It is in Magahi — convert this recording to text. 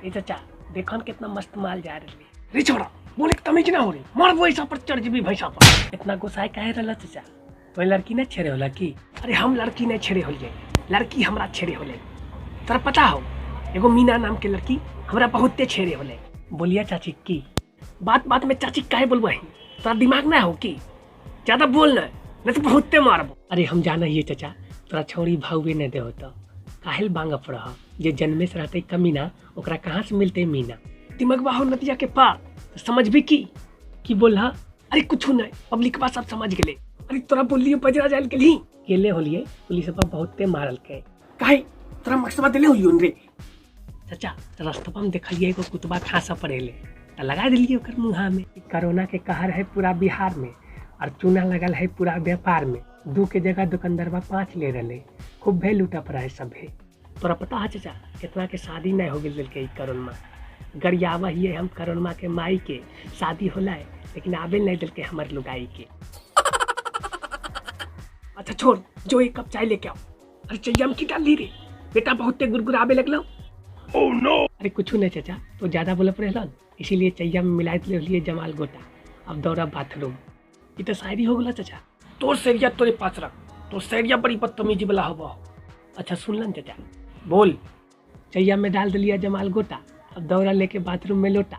ए चाचा देखन कितना मस्त माल जा रही। रे छोड़ा बोले के तमीज ना हो रही, मार ऐसा पर चढ़ जबी भैंसा पर। इतना गुस्सा काहे रहला चाचा? तो लड़की ना छेड़े होला की? अरे हम लड़की नहीं छेड़े होलिए, लड़की हमरा छेड़े होले। तोरा पता हो एगो मीना नाम के लड़की हमरा बहुते छेड़े होले। बोलिया चाची की बात बात में चाची काहे बोलबही, तोरा दिमाग ना हो की? ज्यादा बोल ना नहीं तो बहुते मारबो। अरे हम जाना ही चाचा तोरा छौड़ी भावे नहीं दे होता, काहेल बांग रह जे जन्मे से रहते कमीना ओकरा कहाँ से मिलते मीना। दिमागवा हो नदिया के पार तो समझ भी की बोला? अरे कुछ नहीं पब्लिक बा सब समझ गेले। अरे तोरा बोलियो बजरा जाल गेली गेले होलिए पुलिस पर बहुते मारल के। काहे तोरा मकसबा देले होलियो रे? चाचा रास्ता में देखलिए एगो कुतबा खासा पड़ेले त लगा दिलिए ओकर मुँहा में। कोरोना के कहर है पूरा बिहार में और चूना लगल है पूरा व्यापार में। 2 के जगह दुकानदारवा 5 ले रहे, खूब भे लूटा पर है सभे। तोरा पता है चाचा कितना के शादी नहीं हो गेल के कोरोना? गरियावा ही हम कोरोना के माई के शादी होला है लेकिन आवे नहीं दिल के हमारे लुगाई के। अच्छा छोड़ जो एक कप चाय लेके आओ। अरे चैया में की डाल ली रे बेटा, बहुते गुरगुरावे लगलो। Oh no! अरे कुछ नहीं चाचा तो ज्यादा बोले पड़े इसीलिए चैया में मिला लिए जमाल गोटा। अब दौड़ा बाथरूम। ये तो शायरी हो गला चाचा। तोर सैरिया तोरे पास रख, तोर सैरिया बड़ी बदतमीजी वाला होबो। अच्छा सुन लन चाचा। बोल। चैया में डाल दिलिया जमाल गोटा, अब दौड़ा लेके बाथरूम में लोटा।